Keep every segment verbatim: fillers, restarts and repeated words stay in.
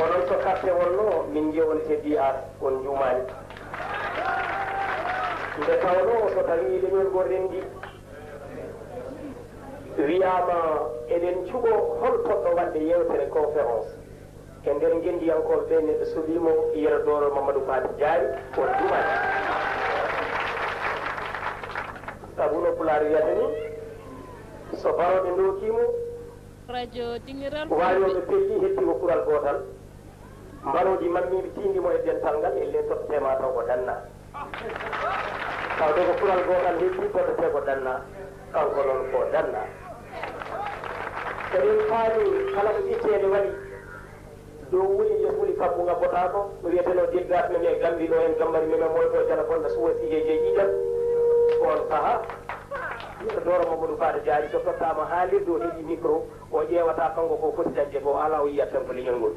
Onon so carte wonno, min njiya on heddi ar, on njuumaani. Nde tawnoo so tawii leñol ngol renndii, wiyaama eɗen cuɓoo hol potɗo waɗde yeewtere conférence e nder ngenndiyankooɓe ɓe, neɗɗo suɓii mo Yero Dooro Mamadou Faty Diary, on njuumaani. Sabu no Pulaar wiyata ni, so barooɓe ndookii mo, Radio Dingiral Fulɓe. Waayooɓe pelli hetti ko kural gootal. Mbarooji mammiiɓe tiindi mo e dental ngal, elle tottete ma taw ko danna. Tawde ko kural gootal hetti tottete ko danna. Kanko noon ko danna. Eɗen paami kala ko itteende waɗi. Dow wuli, les wuli, kabbu ngabbotaako. No wiyetenoo déggas men e Gambi ɗo en, Gambari men, moyto jala bonɗo suwa sije je ƴiƴam. Ko on saha. Yero Dooro Mamadou Faty Diary so tottaama haalirde o heɓi micro. O ƴeewata kanko ko foti dañde ko, alaa o yiyat tan ko leñol ngol.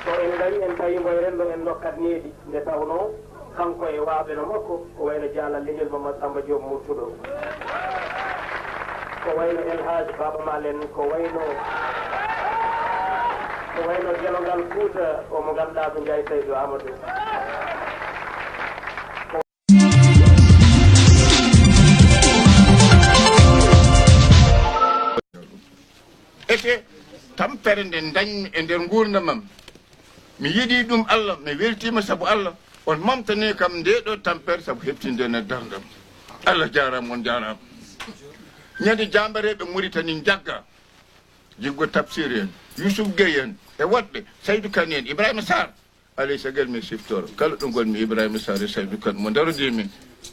So en ngarii en tawi mbo e renndo en ndokkat needi, nde tawnoo kanko e waaɓe no makko, ko wayno jaalal leñol Mamadou Samba Diop Murtuɗo, ko wayno El Hadj Baba Malen, ko wayno, ko wayno Gelongal Fuuta, o mo ngannduɗaa ko Njaay Saydu Amadou. Ete tampere nde dañmi e nder nguurndam am. Mi yiɗi ɗum Allah, mi weltiima sabu Allah. On momtani kam nde ɗo tampere sabu heɓtinde nde darndam. Allah jaaraama, on njaaraama. Ñande jaambareeɓe Muritani njagga, Jiggo Tafsir en, Yusuf Gueye en, e woɗɓe, Saydu Kan en, Ibrahima Sarr. Alay sagal mi siftoro kala ɗo ngonmi, Ibrahima Sarr e Saydu Kan mo ndarodii min,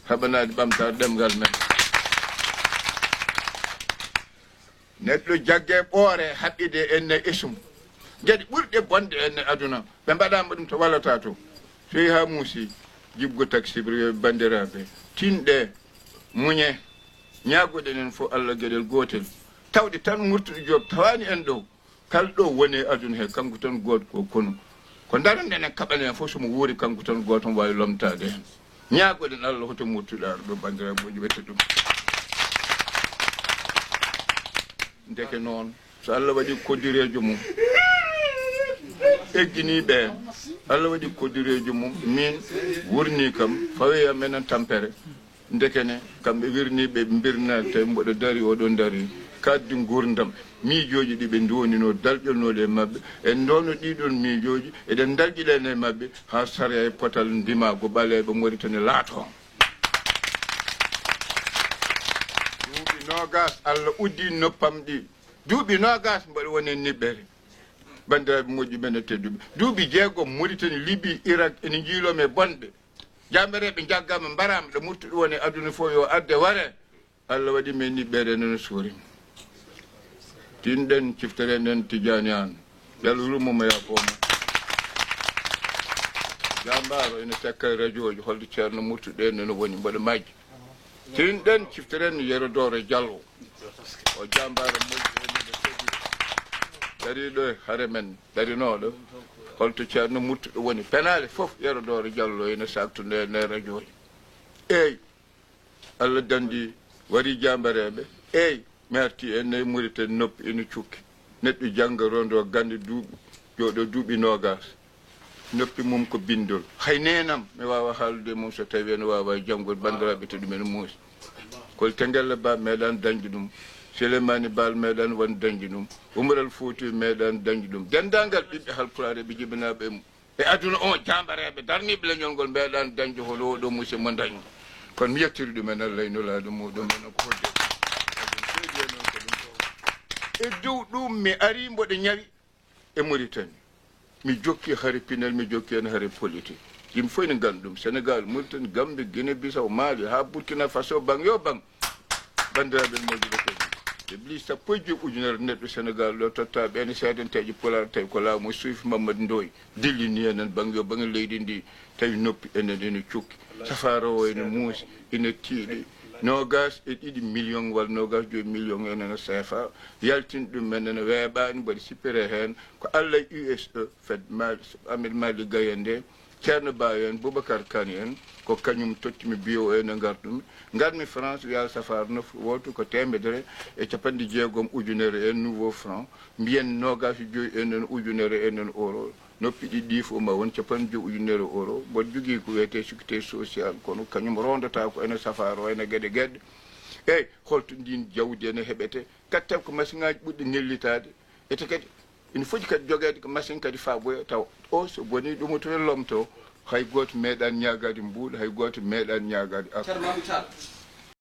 haɓanaade ɓamtaare ɗemngal men. Neɗɗo jagge ɓoore haɓɓide en e isum. Geɗe ɓurɗe bonde en e aduna, ɓe mbaɗaama ɗum to wallata to. So yehi haa muusi, jibgo taksibri, yo banndiraaɓe, tinɗe, muñe, ñaagoɗen en fof Allah geɗel gootel. Tawde tan Murtuɗo Joob tawaani en ɗo. Kala ɗo woni e aduna he, kanko tan gooto ko konu. Ko ndaranɗen e kaɓalen fof, so mo wuuri, kanko tan gooto mo waawi lomtaade heen. Ñaagoɗen Allah, hoto Murtuɗo ar ɗo, banndiraaɓe moƴƴi, ɓe ɗum. Ndeke noon, so Allah waɗi koddireejo mum, egginiiɓe en, Allah waɗi koddireejo mum, min wurnii kam, fawoyam enen tampere. Ndekene, kamɓe wirniiɓe, ɓe mbirnaade, tawi mboɗo dari, oɗo dari, kaaddi nguurndam, miijooji ɗi ɓe nduwoninoo, dalƴolnooɗi e maɓɓe, en ndoono ɗiɗon miijooji, eɗen dalƴiɗen e maɓɓe, haa sariya e potal ndimaagu ɓaleeɓe Moritani laatoo. Duuɓi noogaas, Allah uddi noppam ɗi. Duuɓi noogaas mboɗo woni e niɓɓere. Banndiraaɓe moƴƴuɓe, men e tedduɓe. Duuɓi jeegom, Moritani, Libi, Irak, ene njiiloo mi e bonɓe. Jaambareeɓe njaggaama, mbaraama, ɗo Murtuɗo woni e aduna fof, yo adde ware. Allah waɗi men niɓɓere, enen suuri. Tinɗen, ciftoren en Tijaani Aan. Yalla yurmo mo, yaafoo mo. Jaambaaro ene tekka e rajooji, holto Ceerno Murtuɗo en ene woni, mboɗo majji. Tinɗen, ciftoren Yero Dooro Jallo. O jaambaaro moƴƴo e men e kadi dariiɗo e hare men, darinooɗo. Holto Ceerno Murtuɗo woni? Penaale fof Yero Dooro Jallo ene saaktude e nder rajooji. Eey, Allah danndi, warii jaambareeɓe. Eey, mi artii e nder Muritani, noppi ene cukki. Neɗɗo jannga, rondoo gannde, duuɓi, jooɗoo duuɓi noogaas. Noppi mum ko binndol. Hay neenam mi waawaa haaldude e mum so tawii ene waawaa janngude, banndiraaɓe, to ɗum ene muusi. Koli Tengelle Ba meeɗaani dañde ɗum. Suleymaani Baal meeɗaani wonde dañde ɗum. Umar Al Fuuti meeɗaani dañde ɗum. Denndaangal ɓiɓɓe Haalpulaar e ɓe jibinaaɓe e mum e aduna o, jaambareeɓe darniiɓe leñol ngol, meeɗaani dañde hono oɗo musidɗo mo dañi. Kono mi yettiri ɗum en Allah e Nulaaɗo muɗum en ko hoɗde. Eɗen seedi e noon ko ɗum ɗo. E dow ɗum mi arii mboɗo ñawi e Mauritanie. Mi jokki hare pinal, mi jokki heen hare politique. Yimɓe fof ene nganndi ɗum. Sénégal, Mauritanie, Gambie, Guinée Bissau, Mali, haa Burkina Faso, baŋ yo baŋ. Banndiraaɓe moƴƴuɓe kadi, ɓe mbii sappo e joy ujunere neɗɗo Sénégal ɗo, totta ɓe ene seedanteeje Pulaar, tawi ko laamu suufi Mamadou Ndoye. Dillini enen baŋ yo baŋ leydi ndi, tawi noppi enen ene cukki. Safaara o ene muusi, ene tiiɗi. Noogaas e ɗiɗi million walla noogaas joy million enen C F A. Yaltin ɗum men ene weeɓaani, mboɗo sippira heen ko Allah e U S E, Fed Mali, Ahmed Malick Gaye nde, Ceerno Ba en, Boubacar Kane en, ko kañum tottimi B O A ne ngartumi. Ngarmi France, wiya safaara nofru wootu ko teemedere e capanɗe jeegom ujunere en nouveau franc, mbiyen noogaas e joyi en en ujunere en en euro. Noppi ɗiɗi ɗi fof ma won capanɗe joyi ujunere euro. Mboɗo jogii ko wiyetee sécurité sociale, kono kañum rondata ko ene safaara o, ene geɗe geɗe. Eyi, holto ndin jawdi ene heɓete? Kadi taw ko masiŋaaji ɓurɗi nellitaade. Ete kadi ina foti kadi jogeede ko masiŋ kadi faaboya taw o so boni ɗum to lomto. Hay gooto meeɗaani ñaagaade mbuuɗ, hay gooto meeɗaani ñaagaade ar. Ceerno Mamadou Tall,